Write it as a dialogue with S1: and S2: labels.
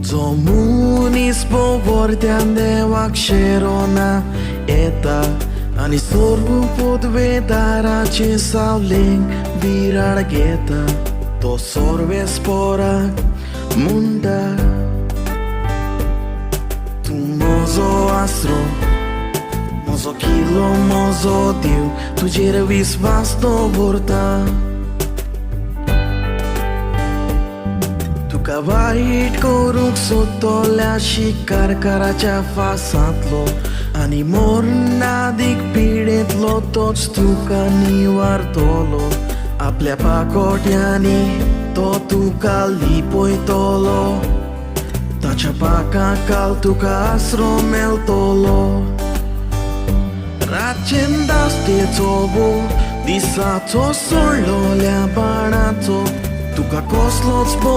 S1: जो मनीस भोंवरत्यान देवाक शेरोना येता आनी सर्व पदवेदाराचे सावलेंक विराड घेता, तो सर्वेस्पोराक म्हणटा, तूं म्हजो आसरो, म्हजो किल्लो, म्हजो देव, तुजेर विस्वास दवरता. तुका वायट करूंक सोदतल्या शिकारकाराच्या फासांतलो आनी मरणादीक पिडेंतलो तोच तुका निवारतलो. आपल्या पाकोट्यांनी तो तुका लिपयतलो, ताच्या पाका काल तुका आसरो मेळटलो. रातचें दास्तेचो वो दिसाचो सोडलोल्या बाणाचो तुका कसलोच